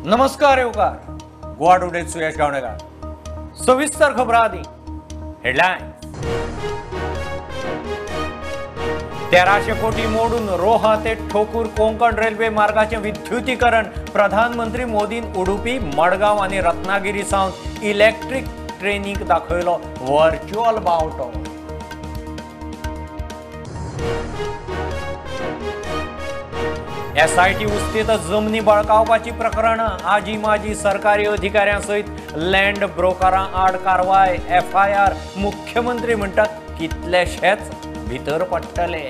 नमस्कार येवकार गोवा टुडे सुयश गावणेकार। सविस्तर खबरां आदी हेडलायन्स। 1300 कोटी मोडून रोहा ते ठोकूर कोंकण रेल्वे मार्गाचे विद्युतीकरण। प्रधानमंत्री मोदीन उडुपी, मडगांव आनी रत्नागिरी सावन इलेक्ट्रीक ट्रेनीक दाखयलो व्हर्च्युअल बावटो। एसआयटी उस्तीत जमनी बळकावपाची प्रकरणां, आजी माजी सरकारी अधिकाऱ्यां सयत लँड ब्रोकरां आड कारवाय। एफआयआर मुख्यमंत्री म्हणटात कितलेशेच भितर पडटले।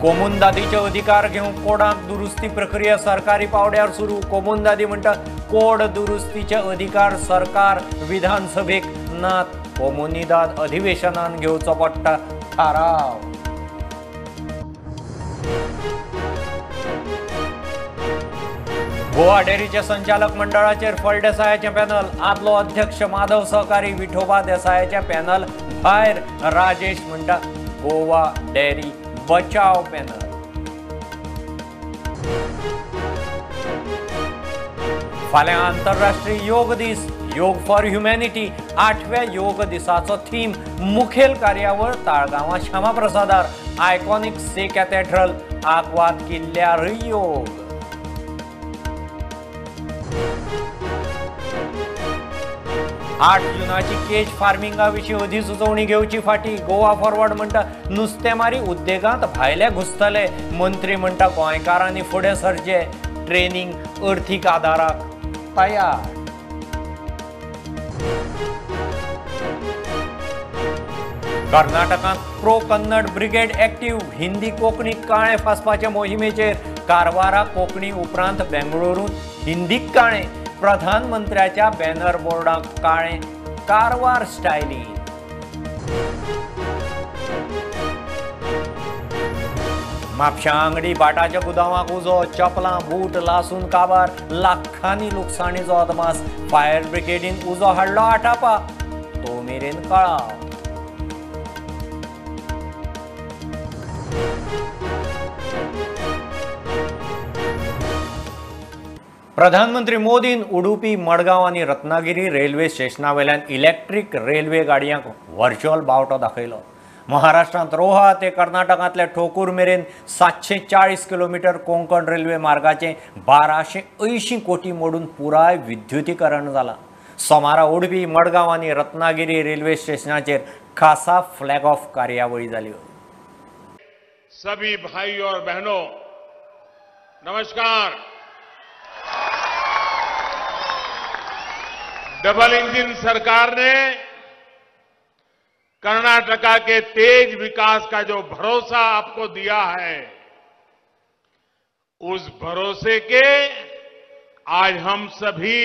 कोमुंदादीचे अधिकार घेवंक कोडांत दुरुस्ती प्रक्रिया सरकारी पावड्यार सुरू। कोमुंदादी म्हणटा कोड दुरुस्तीचे अधिकार सरकार विधानसभेक नात। कोमुनिदाद अधिवेशनान घेवचो पडटा थाराव। गोवा डेअरीच्या संचालक मंडळाचेर फळदेसायाचें पॅनल। आदलो अध्यक्ष माधव सहकारी विठोबा देसायाच्या पॅनल भायर। राजेश म्हणटा गोवा डेअरी बचाव पॅनल। फाल्यां आंतरराष्ट्रीय योग दीस, योग फॉर ह्युमॅनिटी। 8व्या योग दिसाचो थीम। मुखेल कार्यावळ ताळगांवां श्यामाप्रसादार। आयकॉनिक से कॅथेड्रल आगवाद किल्ल्यार योग। आठ जुनाची केज फार्मिंगा विशीं अधिसुचोवणी घेवची फाटी। गोवा फॉरवर्ड म्हणटा नुस्तेमारी उद्देगांत भायले घुसतले। मंत्री म्हणटा गोंयकारांनी फुडें सरचे, ट्रेनिंग अर्थीक आदाराक तयार। कर्नाटकांत pro Kannada brigade active. Hindi Konkani काळे फासपाच्या मोहिमेचेर कारवारा कोंकणी उपरांत बेंगळुरूंत हिंदीक काळे। प्रधानमंत्र्याच्या बॅनर बोर्डाक काळे कारवार स्टायलीन। म्हापश्यां आंगडी बाटाच्या गुदावाक उजो। चपलां बूट लासून काबार। लाखांनी लुकसाणीचो अदमास। फायर ब्रिगेडीन उजो हाडलो आटापा, तो मेरेन कळाव। प्रधानमंत्री मोदीन उडुपी, मडगांव आनी रत्नागिरी रेल्वे स्टेशनावेल्यान इलेक्ट्रीक रेल्वे गाडयांक व्हर्च्युअल बावटो दाखयलो। महाराष्ट्रांत रोहा ते कर्नाटकांतल्या ठोकूर मेरेन 740 किलोमीटर कोंकण रेल्वे मार्गाचें 1280 कोटी मोडून पुराय विद्युतीकरण जालां। सोमारा उडुपी, मडगांव आनी रत्नागिरी रेल्वे स्टेशनाचेर खासा फ्लॅग ऑफ कार्यावळी जाल्यो। सभी भाई और बहनों नमस्कार। डबल इंजन सरकार ने कर्नाटका के तेज विकास का जो भरोसा आपको दिया है, उस भरोसे के आज हम सभी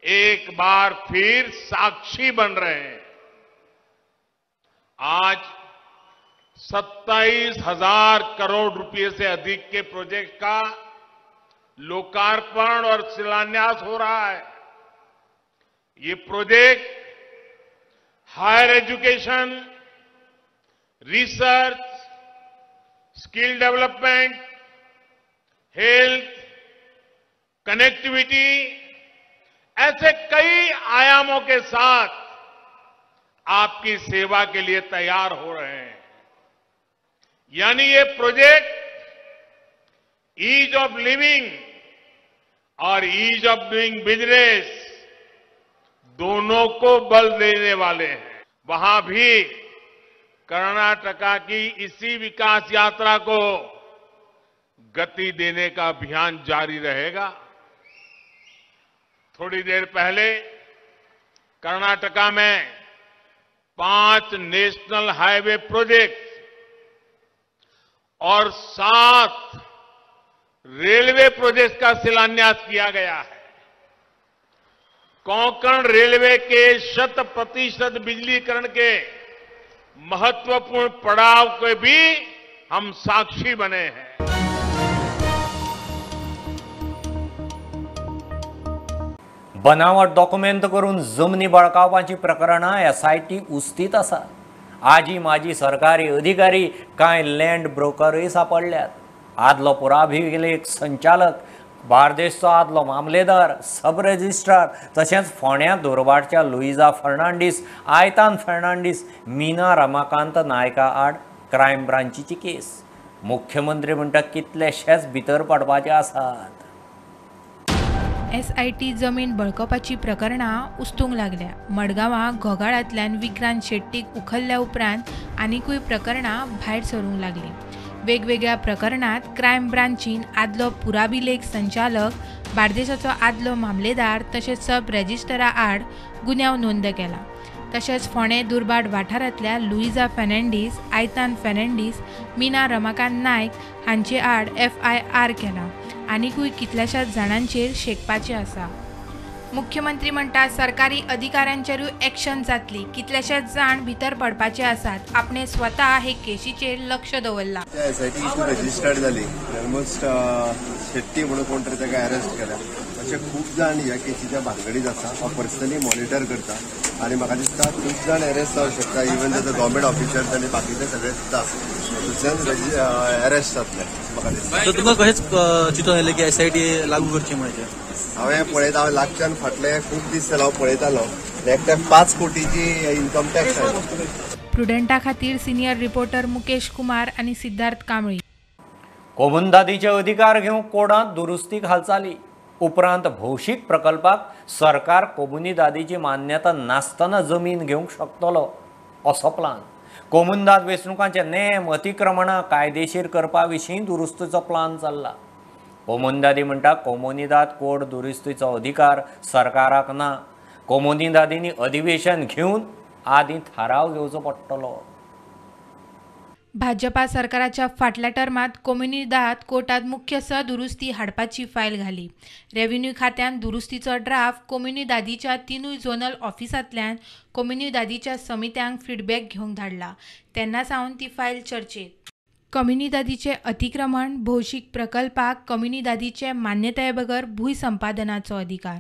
एक बार फिर साक्षी बन रहे हैं। आज 27,000 करोड़ रुपए से अधिक के प्रोजेक्ट का लोकार्पण और शिलान्यास हो रहा है। ये project higher education, research, skill development, health, connectivity ऐसे कई आयामों के साथ आपकी सेवा के लिए तैयार हो रहे हैं। यानी ये प्रोजेक्ट ईज ऑफ लिविंग और ईज ऑफ डूइंग बिजनेस दोनों को बल देने वाले हैं। वहां भी कर्नाटका की इसी विकास यात्रा को गति देने का अभियान जारी रहेगा। थोड़ी देर पहले कर्नाटका में 5 नेशनल हाईवे प्रोजेक्ट और 7 रेलवे प्रोजेक्ट का शिलान्यास किया गया है। कोंकण रेलवे के 100% बिजलीकरण के महत्वपूर्ण पड़ाव के भी हम साक्षी बने हैं। बनावट डॉक्युमेंट करून जमनी बळकावपाची प्रकरणां एसआयटी उस्तीत आसा। आजी माजी सरकारी अधिकारी, कांय लँड ब्रोकरूय सापडल्यात. आदलो पुराभिलेख संचालक, बार्देशचो आदलो मामलेदार, सब रजिस्ट्रार, तशेंच फोंड्या दुर्बाडच्या लुईजा फर्नांडीस, आयतान फर्नांडीस, मीना रमाकांत नायका आड क्रायम ब्रांचीची केस. मुख्यमंत्री म्हणटा कितलेशेच भितर पडपाचे आसात. SIT जमीन बळकवपाची प्रकरणां उस्तूंक लागल्या. मडगांवां घोगाळांतल्यान विक्रांत शेट्टीक उखल्ल्या उपरांत आनिकूय प्रकरणां भायर सरूंक लागलीं. वेगवेगळ्या प्रकरणांत क्रायम ब्रांचीन आदलो पुराभिलेख संचालक, बार्देशाचो आदलो मामलेदार तशेंच सब रजिस्ट्रारा आड गुन्यांव नोंद केला. तशेंच फोंडें दुर्बाड वाठारांतल्या लुईजा फेर्नांडीस, आयतान फेर्नांडीस, मीना रमाकांत नायक हांचे आड FIR केला. आनिकूय कितल्याशाच जाणांचेर शेकपाचें आसा. मुख्यमंत्री म्हणटा सरकारी अधिकाऱ्यांचेरूय एक्शन जातली. कितलेशेच जाण भितर पडपाचे आसात. आपणे स्वता हे केशीचेर लक्ष दवरलां. SIT issue registered जाली, ऑलमोस्ट शेट्टी म्हणून कोण तरी ताका अरेस्ट केला. अशे खूब जाण ह्या केसीच्या भानगडीत आसा. हांव पर्सनली मॉनिटर करता आनी म्हाका दिसता खूब जाण अरेस्ट जावंक शकता. इवन जर गव्हर्मेंट ऑफिशल्स आनी बाकीचे सगळे सुद्दां थंयच्यान अरेस्ट जातले म्हाका दिसता. तुमकां कशेंच चिंतून येयलें की SIT लागू करची म्हणचे? हांवें पळयता, हांव लागच्यान फाटले खूब दीस जाले हांव पळयतालो. एकट्याक 5 कोटीची इन्कम टॅक्स आयलो. प्रुडंटा खातीर सिनियर रिपोर्टर मुकेश कुमार आनी सिद्धार्थ कांबळी. कोमुनिदादीचे अधिकार घेवंक कोडांत दुरुस्ती हालचाली उपरांत भौशीक प्रकल्पाक सरकार कोमुनिदादीची मान्यता नासतना जमीन घेवंक शकतलो असो प्लान. कोमुनिदाद वेंचणुकांचे नेम, अतिक्रमणां कायदेशीर करपा विशीं दुरुस्तीचो प्लान चल्ला. कोमुनिदादी म्हणटा कोमुनिदाद कोड दुरुस्तीचो अधिकार सरकाराक ना. कोमुनिदादींनी अधिवेशन घेवन आदीं थाराव घेवचो पडटलो. भाजपा सरकाराच्या फाटल्या टर्मांत कोमुनिदाद कोर्टात मुख्य स दुरुस्ती हाडपाची फायल घाली. रेव्हेन्यू खात्यान दुरुस्तीचो ड्राफ्ट कोमुनिदादीच्या 3 झोनल ऑफिसांतल्यान कोमुनिदादीच्या समित्यांक फिडबॅक घेवंक धाडला. तेन्ना सावन ती फायल चर्चेत. कोमुनिदादीचें अतिक्रमण, भौशीक प्रकल्पाक कोमुनिदादीचे मान्यताये बगर भूंय संपादनाचो अधिकार,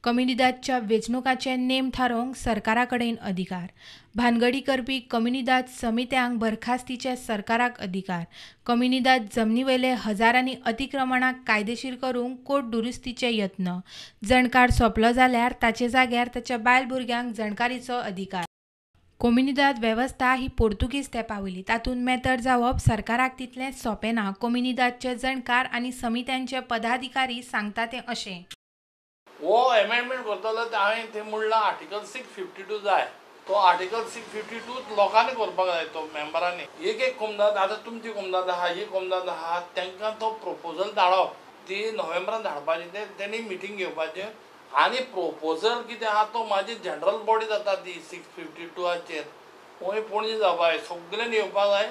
कोमुनिदादच्या वेंचणुकांचे नेम थारोवंक सरकारा कडेन अधिकार, भानगडी करपी कोमुनिदाद समित्यांक बरखास्तीचे सरकाराक अधिकार, कोमुनिदाद जमनीवयले हजारांनी अतिक्रमणां कायदेशीर करूंक कोर्ट दुरुस्तीचे यत्न, जणकार सोंपलो जाल्यार ताचे जाग्यार ताच्या बायल भुरग्यांक जणकारीचो अधिकार. कोमुनिदाद वेवस्था ही पोर्तुगीज तेंपा वयली. तातूंत मेतर जावप सरकाराक तितलें सोंपें ना. कोमुनिदादचे जणकार आनी समित्यांचे पदाधिकारी सांगता तें अशें. हो एमेंडमेंट करतलो ते हांवें थंय म्हणलां आर्टिकल 652 जाय. तो आर्टिकल 652 लोकांनी करपाक जाय, तो मेंबरांनी. एक एक कोमुनिदाद, आतां तुमची कोमुनिदाद आहा, ही कोमुनिदाद आहा, तांकां तो प्रोपोजल धाडप, ती नोव्हेंबरान धाडपाची, ते तेणी मिटींग घेवपाचें आनी प्रोपोजल कितें आहा तो मागीर जनरल बॉडी जाता ती 652चेर वयर पणजे जावपा जाय, सगल्यांनी येवपा जाय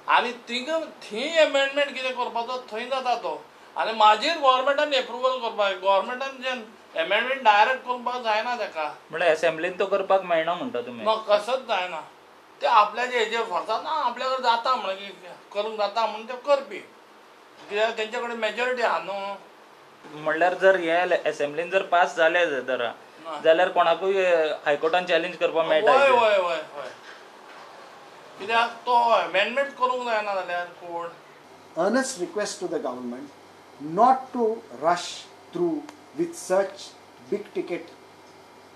आनी थिंगा थंय एमेंडमेंट कितें करपाचो थंय जाता तो. आनी मागीर गव्हर्मेंटान एप्रुवल करपाक जाय. गव्हर्मेंटान जे एमेंडमेंट डायरेक्ट करपाक जायना ताका. म्हणल्यार एसेंब्लीन तो करपाक मेळना म्हणटा तुमी? ना, कसोच जायना. ते आपल्याचे हेजेर फोर्सान ना आपल्या कडेन जाता म्हणून करूंक जाता म्हणून ते करपी, कित्याक तेंचे कडेन मेजॉरिटी आहा न्हू. म्हणल्यार जर हे एसेंब्लीन जर पास जाले जर जाल्यार कोणाकूय हायकोर्टान चॅलेंज करपाक मेळटा. हय हय हय हय, कित्याक तो एमेंडमेंट करूंक जायना जाल्यार code. Earnest request to the government not to rush through with such big ticket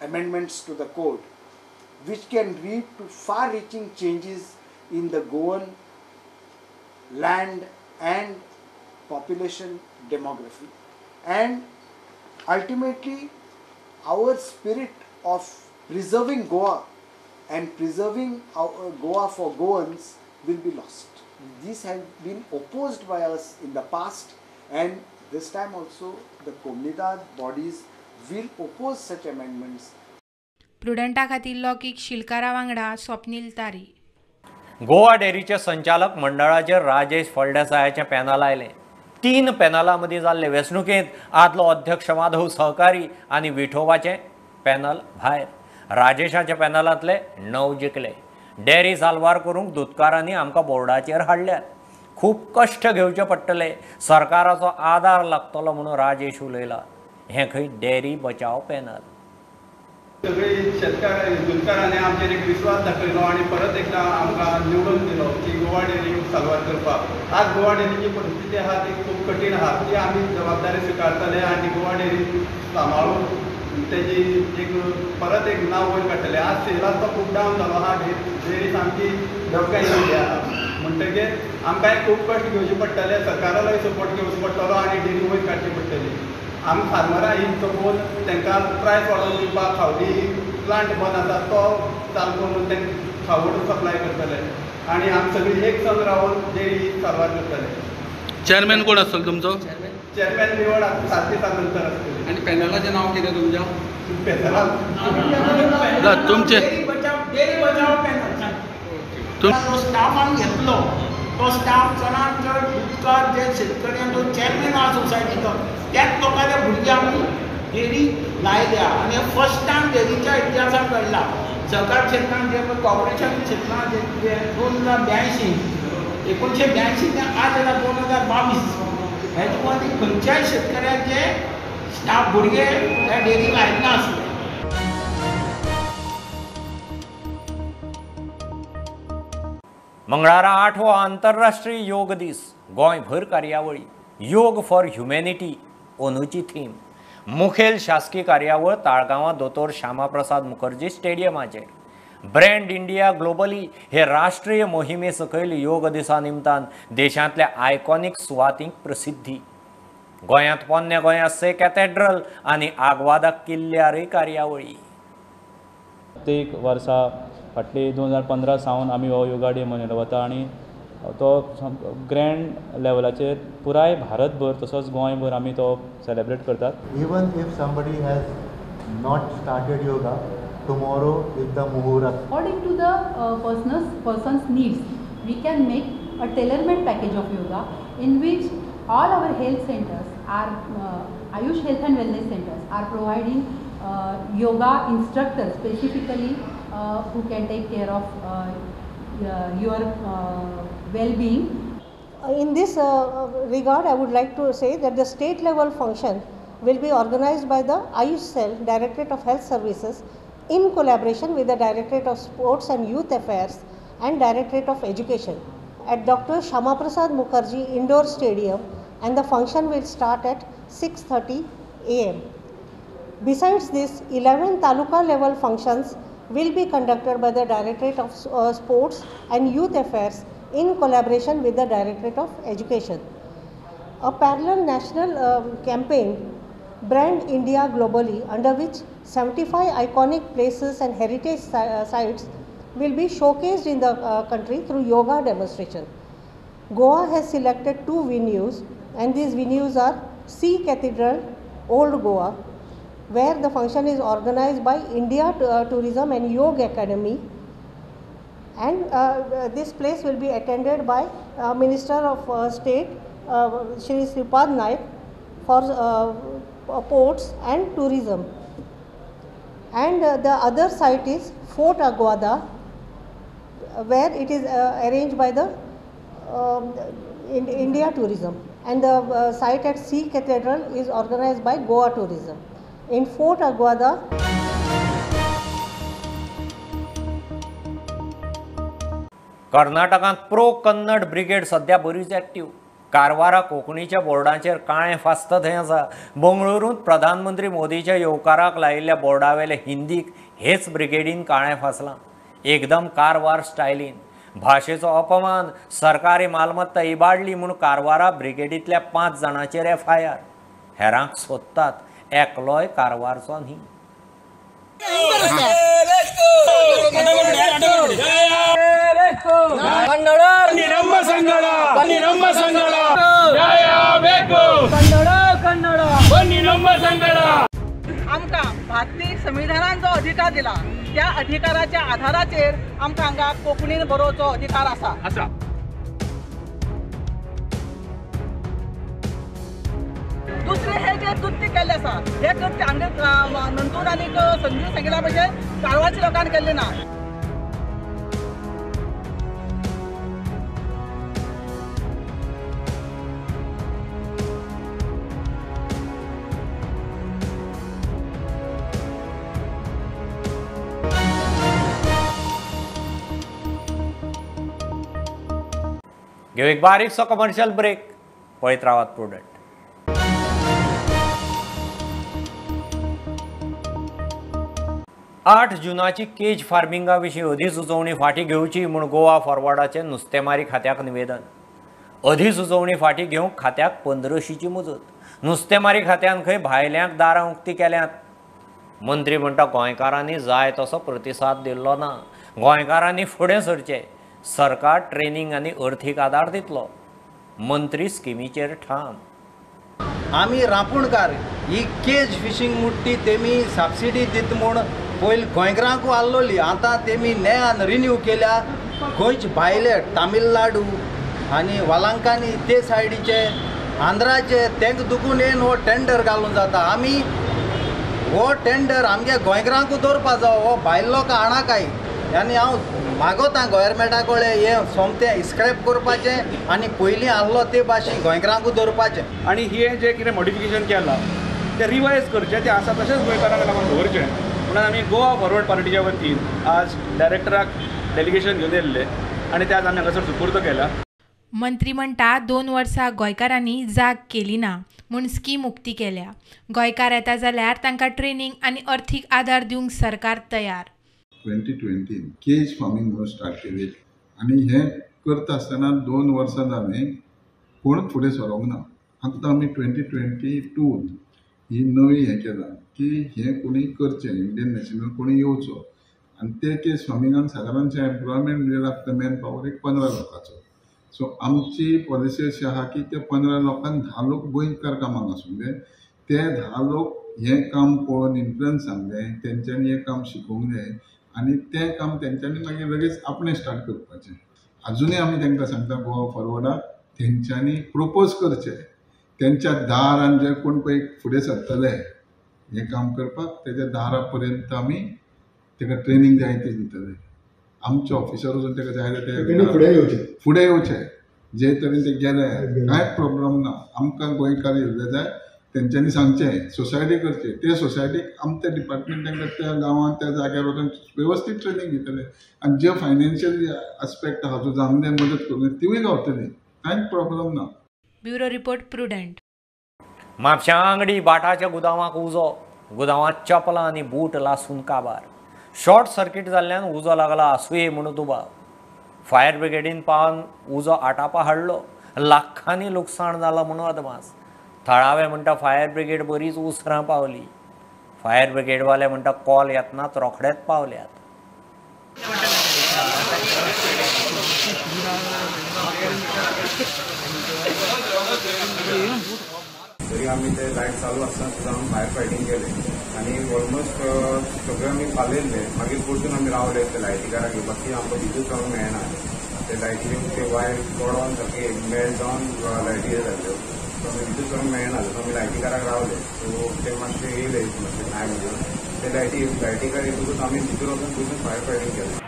amendments to the code, which can lead to far reaching changes in the Goan land and population demography, and ultimately our spirit of preserving Goa and preserving our Goa for Goans will be lost. These have been opposed by us in the past, and this time also the Comunidad bodies will oppose such amendments. प्रुडंटा खातीर लौकीक शिलकारा वांगडा स्वप्नील तारी. गोवा डेअरीच्या संचालक मंडळाचेर Rajesh फळदेसायाचें panel आयलें. 3 पॅनलां मदीं जाल्ले वेंचणुकेंत आदलो अध्यक्ष माधव सहकारी आनी विठोबाचें पॅनल भायर. राजेशाच्या पॅनलांतले 9 जिखले. डेअरी साल्वार करूंक दुदकारांनी आमकां बोर्डाचेर हाडल्यात. खूब कश्ट घेवचे पडटले, सरकाराचो आदार लागतलो म्हणून राजेश उलयला. हें खंय डेअरी बचाव पॅनल. सगळे शेतकार दुदकारांनी आमचेर एक विश्वास दाखयलो आनी परत एकदां आमकां निवडून दिलो की गोवा डेअरी साल्वार करपाक. आज गोवा डेअरीची परिस्थिती आहा ती खूब कठीण आहा, ती आमी जबाबदारी स्विकारतले आनी गोवा डेअरी सांबाळून तेजी एक परत एक नांव वयर काडटले. आज सेलास तो खूब डावन जालो आहा, डेअरी सामकी धपक्या येयल्ली आहा, म्हणटकीर आमकांय खूब कश्ट घेवचे पडटले, सरकारालोय सपोर्ट घेवचो पडटलो आनी डेअरी वयर काडची पडटली. आमी फार्मरां ही चोवन तांकां प्रायस वाडोवन दिवपाक खावडी प्लांट बंद आसा तो चालू करून तांकां खावड सप्लाय करतले आनी आमी सगळीं एक संग रावन डेअरी साल्वार करतले. चेअरमॅन कोण आसतलो तुमचो? चेअरमॅन निवड 7 दिसां नंतर आसतली. आनी पॅनलाचें नांव कितें तुमच्या? पॅनला तुमचें जो स्टाफ आमी घेतलो तो स्टाफ चडांत चड दुदकार जे शेतकऱ्यांचो चेअरमॅन आहा सोसायटीचो त्याच लोकांच्या भुरगे आमी डेअरी लायल्या आनी फर्स्ट टायम डेअरीच्या इतिहासांत घडला. सहकार क्षेत्रांत जे पळय कॉर्पोरेशन क्षेत्रांत जे 2082 1982 ते आज जाल्यार 2022 हेजे मदीं खंयच्याय शेतकऱ्याचे स्टाफ भुरगे ह्या डेअरीक आयिल्ले आसले. मंगळारा 8वो आंतरराष्ट्रीय योग दीस, गोंयभर कार्यावळी. योग फॉर ह्युमॅनिटी अंदूची थीम. मुखेल शासकीय कार्यावळ ताळगांवां दोतोर श्यामाप्रसाद मुखर्जी स्टेडियमाचेर. ब्रँड इंडिया ग्लोबली हे राष्ट्रीय मोहिमे सकयल योग दिसा निमतान देशांतल्या आयकॉनीक सुवातींक प्रसिद्धी. गोंयांत पोन्न्या गोंयांत से कॅथेड्रल आनी आग्वादा किल्ल्यारय कार्यावळी. प्रत्येक वर्सा फाटले 2015 सावन आमी हो योगा डे मनयलो वता आनी तो ग्रँड लेवलाचेर पुराय भारतभर तसोच गोंयभर आमी तो सेलेब्रेट करतात. Even if somebody has not started yoga, tomorrow is the muhurat. According to the person's needs, we can make a tailor-made package of yoga in which all our health centers are Ayush Health and Wellness Centers are providing yoga instructors specifically who can take care of your well-being. In this regard, I would like to say that the state level function will be organized by the Ayush Cell, Directorate of Health Services, in collaboration with the Directorate of Sports and Youth Affairs and Directorate of Education at Dr. Shyama Prasad Mukherjee Indoor Stadium, and the function will start at 6:30 am. Besides this, 11 taluka level functions will be conducted by the Directorate of Sports and Youth Affairs in collaboration with the Directorate of Education. A parallel national campaign, Brand India Globally, under which 75 iconic places and heritage sites will be showcased in the country through yoga demonstration. Goa has selected 2 venues, and these venues are Sea Cathedral, Old Goa, where the function is organized by India Tourism and Yoga Academy, and this place will be attended by Minister of State Shri Sripad Naik for Ports and Tourism. And the other site is Fort Aguada, where it is arranged by the India Tourism, and the site at Sea Cathedral is organized by Goa Tourism. In Fort Aguada. कर्नाटकांत pro Kannada brigade सध्या बरीच active. कारवारा कोंकणीच्या बोर्डाचेर काळें first थंय आसा. बंगळुरूंत प्रधानमंत्री मोदीच्या येवकाराक लायिल्ल्या बोर्डावेले हिंदीक हेच ब्रिगेडीन काळें फासलां. एकदम कारवार स्टायलीन. भाशेचो अपमान, सरकारी मालमत्ता इबाडली म्हूण कारवारा ब्रिगेडींतल्या 5 जाणांचेर एफआयआर. हेरांक सोदतात, एकलोय कारवारचो न्ही. आमकां भारतीय संविधानान जो अधिकार दिला त्या अधिकाराच्या आधाराचेर आमकां हांगा कोंकणीन बरोवचो अधिकार आसा. दुसरें हे जे कृत्य केल्लें आसा हे कृत्य हांगा नंदूर आनी संजीव सांगिल्ल्या भशेन कारवारच्या लोकांनी केल्लें ना. घेऊ एक बारीकसो कमर्शियल ब्रेक. पळयत रावात प्रुडंट. आठ जुनाची केज फार्मिंगा विशीं अधिसुचोवणी फाटीं घेवची म्हूण गोवा फॉरवर्डाचें नुस्तेमारी खात्याक निवेदन. अधिसुचोवणी फाटीं घेवंक खात्याक 1500ची मुजत. नुस्तेमारी खात्यान खंय भायल्यांक दारां उक्ती केल्यांत. मंत्री म्हणटा गोंयकारांनी जाय तसो प्रतिसाद दिल्लो ना. गोंयकारांनी फुडें सरचें. सरकार ट्रेनींग आनी अर्थीक आदार दितलो. मंत्री स्किमीचेर ठाम. आमी रांपूणकार ही केज फिशींग मुट्टी तेमी सबसिडी दित म्हूण पयलीं गोंयकारांकू आहलोली, आतां तेमी नयान रिन्यू केल्या. गोंयचे भायले तामिळनाडू आनी वालांकानी ते सायडीचे आंध्राचे तेंका दुखून येवन हो टेंडर घालून जाता. आमी हो टेंडर आमगे गोंयकारांकू दवरपा जावो, हो भायले लोकां हाणाकाय. आनी हांव मागोता गोवोरमेंटा कडेन हें सोमतें स्क्रॅप करपाचें आनी पयलीं आहलो ते भाशेन गोंयकारांकू दवरपाचें. आनी हें जें कितें मॉडिफिकेशन केलां तें रिवायज करचें, तें आसा तशेंच गोंयकारांक लागून दवरचें म्हणून आमी गोवा फॉरवर्ड पार्टीच्या वतीन आज डायरेक्टराक डेलिगेशन घेवन येयल्ले आनी ते आज आमी हांगासर सुपूर्द केला. मंत्री म्हणटा 2 वर्सां गोंयकारांनी जाग केली ना म्हूण स्कीम उक्ती केल्या. गोंयकार येता जाल्यार तांकां ट्रेनींग आनी अर्थीक आदार दिवंक सरकार तयार. 2020 केज फार्मींग म्हणून स्टार्ट केली आनी हें करता आसतना 2 वर्सां जालीं कोणूच फुडें सरोंक ना. आतां आमी 2022 ही नवी हें केलां की हें कोणी करचें, इंडियन नॅशनल कोणी येवचो आनी ते केज फार्मिंगान सादारणशें एम्प्लॉयमेंट म्हणजे लागता मॅन पावर एक 15 लोकांचो. सो आमची पॉलिसी अशी आहा की ते 15 लोकांक 10 लोक गोंयकार कामाक आसूंक जाय. ते 10 लोक हें काम पळोवन इन्फ्लुयन्स जावंक जाय, तेंच्यांनी हें काम शिकोवंक जाय आनी तें काम तेंच्यांनी मागीर लगेच आपणें स्टार्ट करपाचें. आजुनूय आमी तांकां सांगता गोवा फॉरवर्डाक तेंच्यांनी प्रपोज करचें, तेंच्या दारान जे कोण पळय फुडें सरतले हें काम करपाक तेज्या दारा पर्यंत आमी ताका ट्रेनींग जाय ती दितले. आमचे ऑफिसर वचून ताका जाय ते फुडें येवचे, फुडें येवचे जे तरेन ते गेले कांयच प्रॉब्लम ना. आमकां गोंयकार येयल्ले जाय, तेंच्यांनी सांगचें, सोसायटी करची, ते सोसायटीक आमचे डिपार्टमेंट तांकां त्या गांवांत त्या जाग्यार वचून वेवस्थीत ट्रेनींग दितले आनी जे फायनान्शियल आस्पेक्ट आहा जो जावंक जाय मदत करूंक जाय तिवूय गावतली, कांयच प्रॉब्लम ना. Bureau report, Prudent. म्हापश्यां आंगडी बाटाच्या गुदांवाक उजो. गुदांवांत चपलां आनी बूट लासून काबार. शॉर्ट सर्किट जाल्ल्यान उजो लागला आसुये म्हूण दुबाव. फायर ब्रिगेडीन पावन उजो आटापा हाडलो. लाखांनी लुकसाण जालां म्हूण अदमास. थळावे म्हणटा फायर ब्रिगेड बरीच उसरां पावली. फायर ब्रिगेडवाले म्हणटा कॉल येतनाच रोखडेच पावल्यात. तरी आमी ते लायट चालू आसतना सुद्दां आमी फायर फायटींग केलें आनी ऑलमोस्ट सगळें आमी पालयल्लें. मागीर परतून आमी रावले ते लायटीकाराक येवपाक की आमकां विद्यूत चालू मेळना. ते लायटी ते वायर पडोन सारके मेल्ट जावन लायटी हे जाल्ल्यो, सो आमी विद्यूत चालू मेळना. सो आमी लायटीकाराक रावले, सो ते मातशे येयले मातशे टायम घेवन ते लायटीकार येतकूच आमी भितर वचून परतून फायर फायटींग केलें.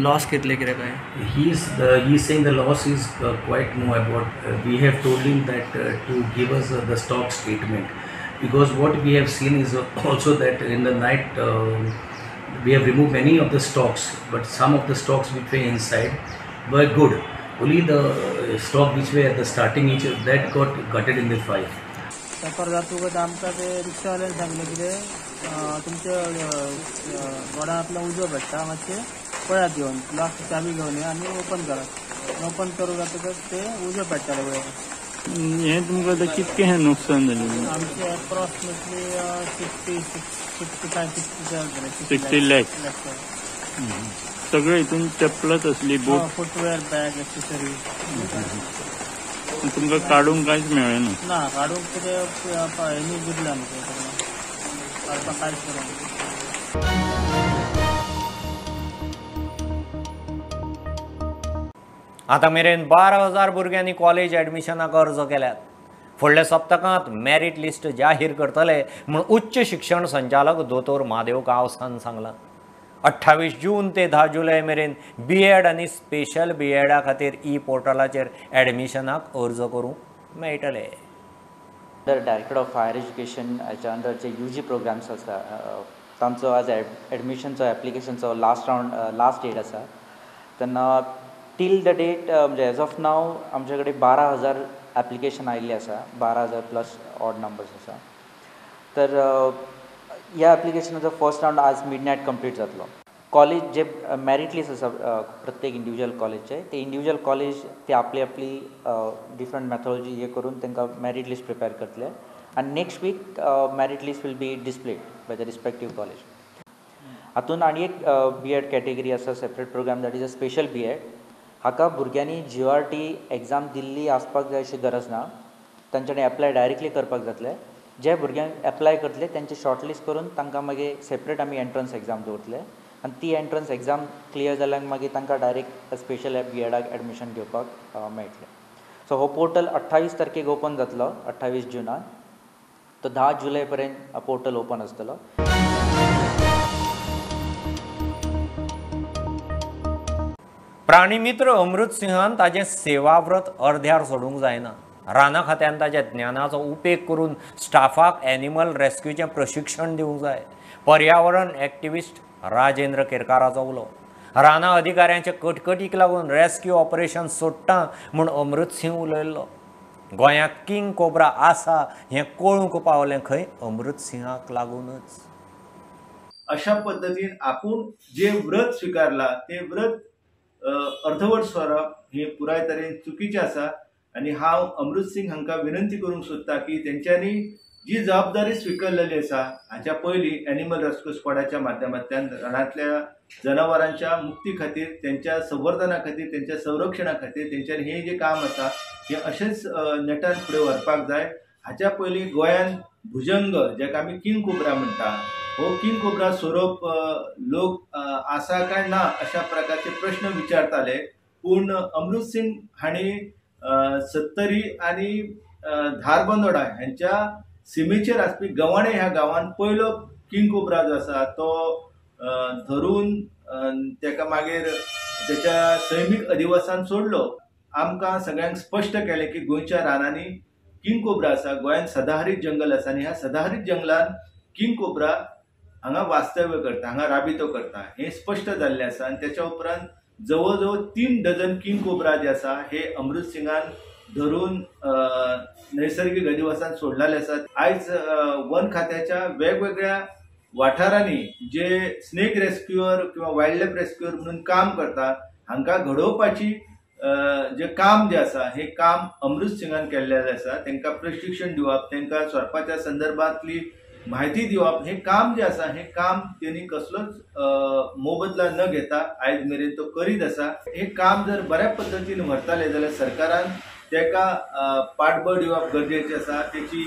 लॉस कितले कितें काय? He is saying the loss is quite no about. We have told him that to give us the stock statement, because what we have seen is also that in the night we have removed many of the stocks, but some of the stocks which were inside were good. Only the stock which were at the starting each that got gutted in the fire. Paper जातकच आमकां ते रिक्षावाल्यान सांगलें कितें तुमच्या गोडांतलो उजो पेट्टा, मातशें पळयात घेवन लास्ट चावी घेवन या आनी ओपन करात. ओपन करूं जातकच ते उजो पेट्टाले पळय. हें तुमकां आतां कितकें नुकसान जालें? आमचें एप्रोक्सिमेटली 60, 65, 67 जालें. 60 लॅक्स. सगळे हितून चपलाच आसली, बूट, फुटवेअर, बॅग, एक्सेसरीज. तुमकां काडूंक कांयच मेळ्ळें ना? ना, काडूंक कितें हेणी दिलें आमकां काडपाक कांयच करूंक. आतां मेरेन 12,000 भुरग्यांनी कॉलेज एडमिशनाक अर्ज केल्यात. फुडल्या सप्तकांत मॅरीट लिस्ट जाहीर करतले म्हूण उच्च शिक्षण संचालक दोतोर महादेव गांवसान सांगलां. 28 जून ते 10 जुलय मेरेन बी एड आनी स्पेशल बी एडा खातीर ई पोर्टलाचेर एडमिशनाक अर्ज करूंक मेळटले. Under director of higher education हाच्या under J you ji programmes आसा तांचो आज एडमिशनचो एप्लिकेशनचो लास्ट रावंड लास्ट डेट आसा. तेन्ना टील the date म्हणजे एज ऑफ नाव आमचे कडेन 12,000 एप्लिकेशन आयिल्ली आसा, 12,000 प्लस ऑड नंबर्स आसा. तर ह्या एप्लिकेशनाचो फर्स्ट रावंड आज मिडनायट कंप्लीट जातलो. कॉलेज जे मॅरीट लिस्ट आसा प्रत्येक इंडिविज्युअल कॉलेजचे, ते इंडिविज्युअल कॉलेज ते आपली आपली डिफरंट मेथोलॉजी हे करून तांकां मॅरीट लिस्ट प्रिपेर करतले आनी next week merit list will be displayed by the respective college. हातून आनी एक बी एड कॅटेगरी आसा, separate program that is a special B Ed. हाका भुरग्यांनी GORT exam दिल्ली आसपाक जाय अशी गरज ना, तांच्यांनी एप्लाय डायरेक्टली करपाक जातलें. जे भुरग्यांक एप्लाय करतले तांचे शॉर्टलिस्ट करून तांकां मागीर सेपरेट आमी एंट्रन्स एग्जाम दवरतले आनी ती एंट्रन्स एग्जाम क्लियर जाल्यार मागीर तांकां डायरेक्ट स्पेशल बी एडाक एडमिशन घेवपाक मेळटलें. सो हो पोर्टल 28 तारखेक ओपन जातलो, 28 जुनाक, तो 10 जुलय पर्यंत पोर्टल ओपन आसतलो. प्राणीमित्र अमृत सिंहान ताजें सेवाव्रत अर्ध्यार सोडूंक जायना. राना खात्यान ताज्या ज्ञानाचो उपेग करून स्टाफाक एनिमल रेस्क्यूचें प्रशिक्षण दिवंक जाय. पर्यावरण एक्टिविस्ट राजेंद्र केरकाराचो उलो. राना अधिकाऱ्यांचे कटकटीक लागून रेस्क्यू ऑपरेशन सोडटा म्हूण अमृत सिंह उलयल्लो. गोंयांत किंग कोब्रा आसा हें कळूंक पावलें खंय अमृत सिंहाक लागूनच. अशा पद्दतीन आपूण जे व्रत स्विकारला ते व्रत अर्धवट सोडप हे पुराय तरेन चुकीचें आसा आनी हांव अमृत सिंग हांकां विनंती करूंक सोदता की तेंच्यांनी जी जबाबदारी स्विकारलेली आसा हाच्या पयलीं एनिमल रेस्क्यू स्क्वॉडाच्या माध्यमांतल्यान रानांतल्या जनावरांच्या मुक्ती खातीर, तेंच्या संवर्धना खातीर, तेंच्या संरक्षणा खातीर तेंच्यांनी हें जें काम आसा हें अशेंच नेटान फुडें व्हरपाक जाय. हाच्या पयलीं गोंयान भुजंग जाका आमी किंग कोब्रा म्हणटा हो किंग कोब्रा सोरोप लोक आसा काय ना अशा प्रकारचे प्रश्न विचारताले, पूण अमृत सिंग हांणी सत्तरी आनी धारबंदोडा ह्यांच्या सिमेचेर आसपी गवाणे ह्या गांवान पयलो किंग कोब्रा जो आसा तो धरून तेका मागीर तेच्या सैमीक अधिवासान सोडलो. आमकां सगळ्यांक स्पश्ट केलें की गोंयच्या रानांनी किंग कोब्रा आसा, गोंयांत सदाहरीत जंगल आसा आनी ह्या सदाहरीत जंगलान किंग कोब्रा हांगा वास्तव्य करता, हांगा राबितो करता हें स्पश्ट जाल्लें आसा. आनी तेच्या उपरांत जवळ जवळ 3 डझन किंग कोब्रा जे आसा हे अमृत सिंगान धरून नैसर्गिक अधिवासान सोडलेले आसात. आयज वन खात्याच्या वेगवेगळ्या वाठारांनी जे स्नेक रेस्क्युअर किंवा वायल्ड लायफ रेस्क्युअर म्हणून काम करता हांकां घडोवपाची जे काम जे आसा हे काम अमृत सिंगान केल्लें आसा. तांकां प्रशिक्षण दिवप, तांकां सोरपाच्या संदर्भांतली म्हायती दिवप हें काम जें आसा हें काम तेणी कसलोच मोबदला न घेता आयज मेरेन तो करीत आसा. हें काम जर बऱ्या पद्दतीन व्हरताले जाल्यार सरकारान ताका पाठबळ दिवप गरजेचें आसा. तेची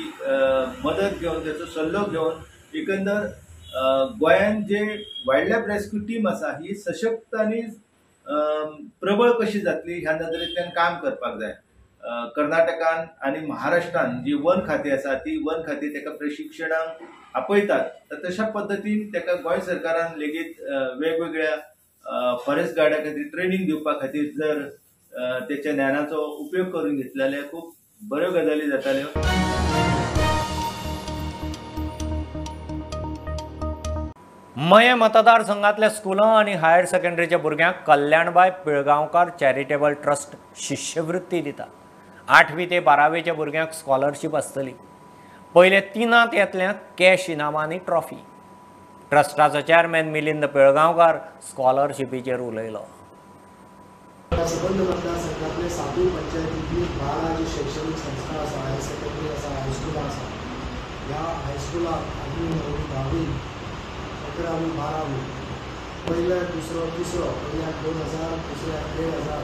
मदत घेवन, तेचो सल्लो घेवन एकंदर गोंयांत जे वायल्ड लायफ रेस्क्यू टीम आसा ही सशक्त आनी प्रबळ कशी जातली ह्या नदरेंतल्यान काम करपाक जाय. कर्नाटकान आनी महाराष्ट्रान जी वन खाती आसा ती वन खाती ताका प्रशिक्षणाक आपयतात, तर तशा पद्दतीन ताका गोंय सरकारान लेगीत वेगवेगळ्या फॉरेस्ट गार्डा खातीर ट्रेनींग दिवपा खातीर जर तेच्या ज्ञानाचो उपयोग करून घेतले जाल्यार खूब बऱ्यो गजाली जाताल्यो. मयें मतदारसंघातल्या स्कुलां आनी हायर सेकंडरीच्या भुरग्यांक कल्याणबाय पिळगांवकार चॅरिटेबल ट्रस्ट शिश्यवृत्ती दिता. 8वी ते 12वीच्या भुरग्यांक स्कॉलरशीप आसतली. पयले 3 येतल्यांक कॅश इनामां आनी ट्रॉफी. ट्रस्टाचो चॅरमॅन मिलिंद पिळगांवकार स्कॉलरशिपीचेर उलयलो. सबंद मतदारसंघातले 7 पंचायतींतली 12 जी शैक्षणिक संस्था आसा, हायर सेकंडरी आसा, हायस्कुलां आसा, ह्या हायस्कुलाक 8वी, 9वी, 10वी, 11वी, 12वी, पयल्या, दुसरो, तिसरो, पयल्याक 2000, दुसऱ्याक 1500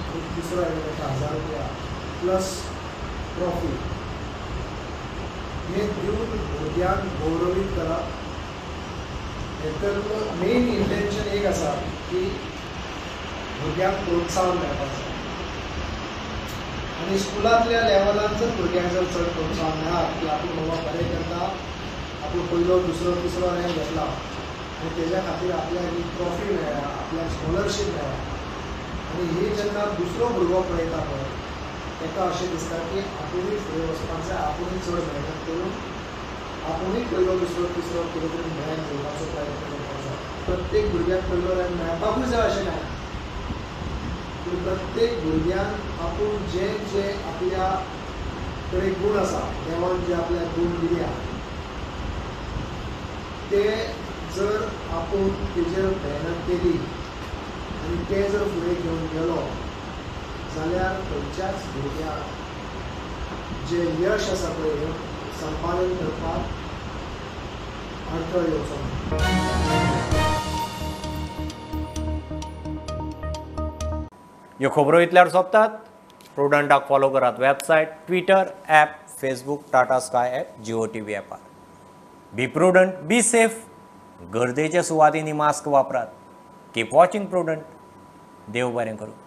आनी तिसरो आयलो ताका 1000 रुपया प्लस ट्रॉफी हे दिवन भुरग्यांक गौरवीत करप. हेतून मेन इंटेन्शन एक आसा की भुरग्यांक प्रोत्साहन मेळपाक जाय आनी स्कुलांतल्या लेवलान जर भुरग्यांक जर चड प्रोत्साहन मेळत की आपूण बाबा बरें करता, आपूण पयलो, दुसरो, तिसरो रँक घेतला आनी तेज्या खातीर आपल्याक एक ट्रॉफी मेळ्ळ्या, आपल्याक स्कॉलरशीप मेळ्ळ्या आनी ही जेन्ना दुसरो भुरगो पळयता पळय ताका अशें दिसता की आपुणूय फुडें वचपाक जाय, आपुणूय चड मेहनत करून आपुणूय पयलो, दुसरो, तिसरो कितें तरी रँक घेवपाचो प्रयत्न करपाक जाय. प्रत्येक भुरग्याक पयलो रँक मेळपाकूय जाय अशें ना, पूण की प्रत्येक भुरग्यान आपूण जे जे आपल्या कडेन गूण आसा, देवान जे आपल्याक गूण दिल्या ते जर आपूण तेजेर मेहनत केली आनी ते जर फुडें घेवन गेलो जाल्यार खंयच्याच भुरग्याक जें यश आसा पळय हें संपादन करपाक अडथळो येवचो ना. ह्यो खबरो इतल्यार सोंपतात. प्रुडंटाक फॉलो करात website, Twitter, app, Facebook, Tata Sky app, Jio TV ॲपार. Be prudent, be safe. गर्देच्या सुवातींनी मास्क वापरात. Keep watching Prudent. देव बरें करूं.